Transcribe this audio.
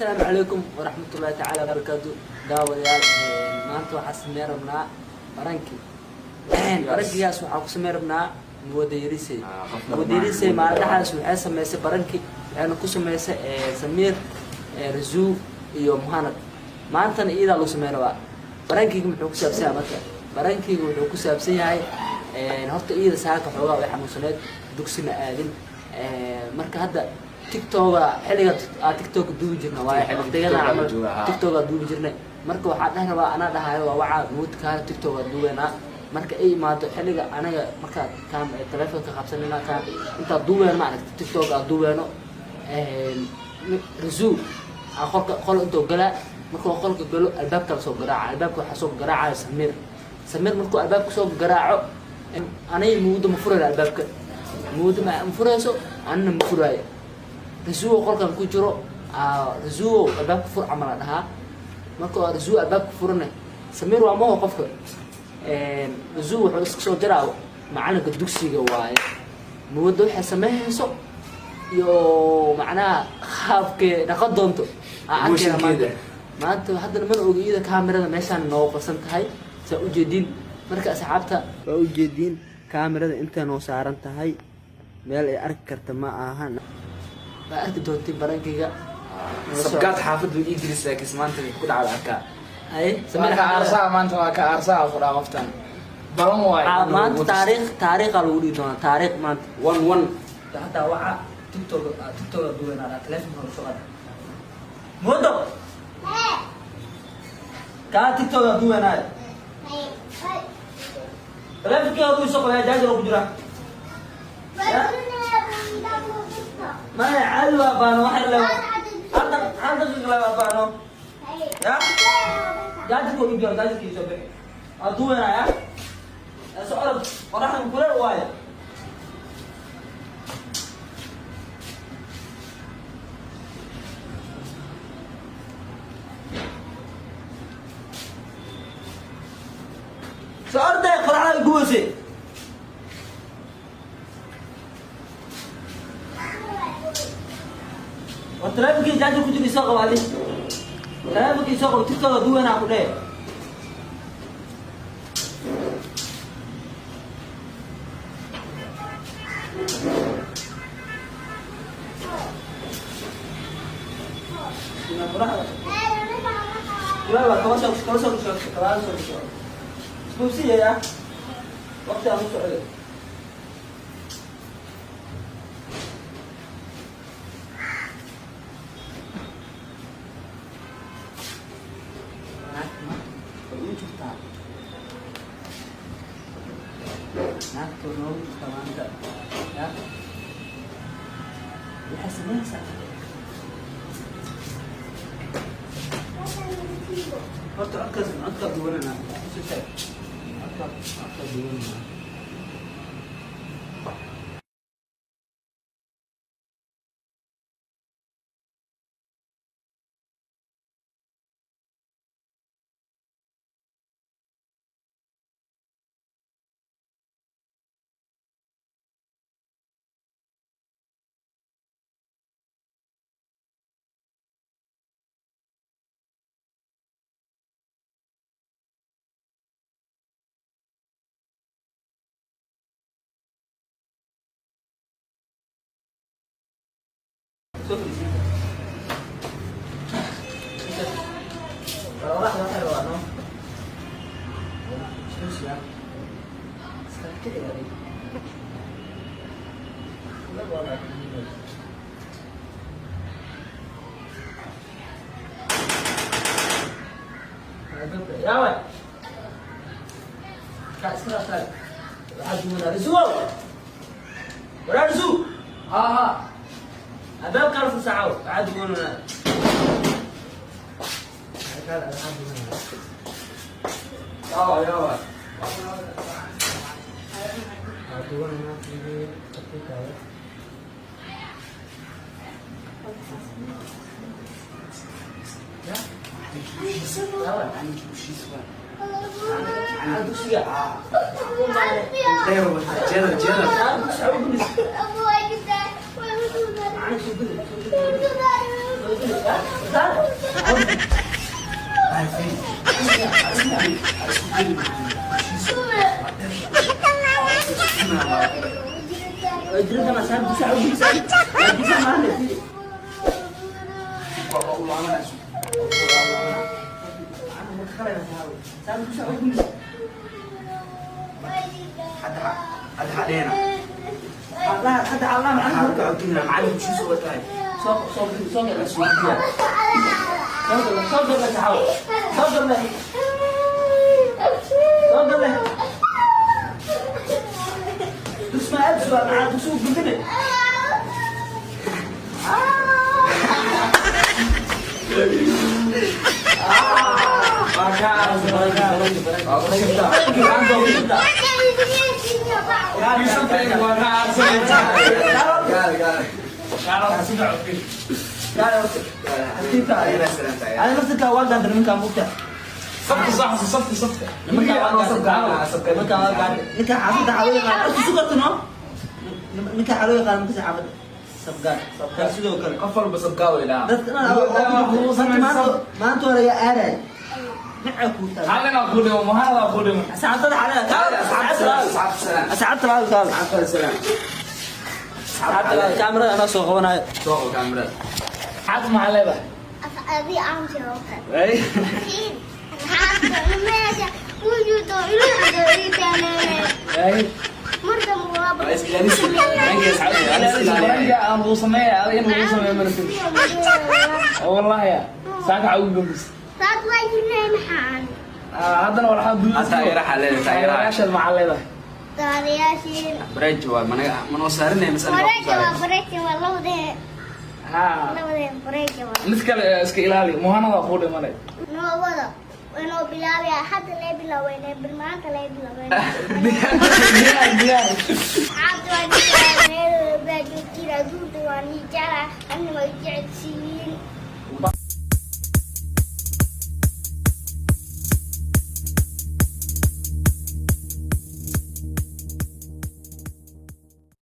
Asalaamu calaykum waraxmatullaahi tacaala wabarakaatu. Daawadayaal, maanta waxaa sameyn rabnaa prank-i. Prank-igaas waxaa ku sameyn rabnaa Muwadayarisey. Muwadayarisey maalin dhexdaas waxay sameysay prank-i, waxayna ku sameysay Samiir, Razuu iyo Muhanad. Maantana iyadaa lagu sameyn rabaa. Prank-iga muxuu ku saabsan yahay? Marka prank-iga wuxuu ku saabsan yahay, horta iyada saaka xoogaa way xanuunsaneed, dugsi ma aadin. Marka hadda TikToka, xilliga aa TikTok duubi jirna waaye, waqtigada camal TikTok aa duubi jirnay. Marka waxaa dheh rabaa, anaa dhahayo waa wacaa muudkaana, TikTok aa duubeynaa. Marka ay imaado xilliga anaga markaa kaam telefonka qabsanayna, kaan intaa duubeyno, ma aragta, TikTok aa duubeyno. Razuu aa qolka qol intuu galaa, markuu qolka galo albaabka la soo garaaca. Albaabka waxaa soo garaacaya Samiir. Samiir markuu albaabka soo garaaco, anay Muudo ma furayno albaabka. Muudo ma furayso, anina ma furaayo. Rasuwo qolkan ku jiro, Rasuwo albaabka fur camal a dhahaa. Marka Rasuwo albaabka furane, Samiir waa maho qofka. Rasuwo wuxuu iska soo diraa macalinka dugsiga waaye. Muwadda waxay sameynayso iyo macnaha qaabkee dhaqan doonto aa arkayna maanta. Maanta haddana mana oga iyada kaamirada meeshaan noogu qarsan tahay, saa ujeediin. Marka asxaabta waa ujeediin, kaamirada intay noo saaran tahay meel ay arki karta ma ahan. Waa arki doontiin prank-iga. Sabgaad xaafaddu ii gelis, laakiin maanta way ku dhacda arkaa. Ay. Waa ka aarsaa maanta, waa ka aarsaa ku dhaa qoftan balan waay. Maanta taariikh, taariikha lagu dhigi doonaa, taariikh maanta. One one. Hadda waxa TikTok, TikTok duwanaa, telefonka hore soo qaad. Moodo kaa TikTok duwanaa, telefonka uu soo qabaa, jaajar ku jira. Maya, caadi waa baano, waxa la hal hal daqiiqa la baano ya jaajarka u jira, jaajarka soo bixi, waa duwanaa ya soo orod, qoraxdan kuleel waaye. Soo orday, qoraxda gubayse. War telefonkii jaajar ku jira isoo qabo adi, telefonkii isoo qabo, TikTok duwanaa ku dheh. Qoraxda kuleel waa. Kaba soo, kaba soo gasho, kaba soo gasho, isbuubsiyaya, waqti aan u socday. Way u jirtaa naagta, noogu jirtaa maanta. Ya waxay sameynaysaa horta codkaas, codkaa duwanana. Codka, codkaa duwanana. Soo fadhiisin. Qoraxda waxay rabaa no. Iskusiya. Iska kici adiga. Laba waa. Yaa way. Ka iska raasay. Waxaa duwanaa Rasuul. Waraa Rasuul. Ha ha. Albaabka la fursacow. Waxaa duwanaa. Waxaa duwanaa. Yawa yawa. Waxaa duwanaa tartiibtaada. Ya? Yaa way. Maxaa dugsiga? Dheer jeedal jeedal. Dugsiga u gulis. Macna soo gudi. Soo gudi. أنا نفسك waa gaanta nimankaan mugta. Safka sax, safka, safka. Nimankaan waa gaanta, nimankaan waa gaanta. Ninkaan xaafadda waxaa loo yaqaan horta sugarta no, ninkaan waxaa loo yaqaan markasi xaafadda sabgaar, sabgaar sidoo kale. Qof walba sabkaa way dhahaa. Dadka maanta maanta hore yaa aaday macaa kuu taag. Halina ku dhimo, muhada ku dhimo. Asxaabtada xalada, asxaabta laal kaal, asxaabta laal kaamirada anaa soo qabanayo. Xad maxaa leedahay? Adi amsi oo kale. Meesha wujuudo Ay. marka Baranka aan lagu sameeya, adiga in lagu sameeyo marka. Wallahi ya. Saaka ugu gambis. Haddana waxaa duulaysa. Taageeraha leedahay, taageeraha. Taageerayaashaad maxaa leedahay? Taariyaashiin. Ha. Mid kale iska ilaali, muhanada ku dhimanay. Inuu bilaabaya hadda lee bilaaweynay, maanta lee bilaaweynay. Diyaar, diyaar. Cabdi waa jeclaa, meel baa joogtiin, adduunka waa nii jeclaa, anna waa jecel siiyeen.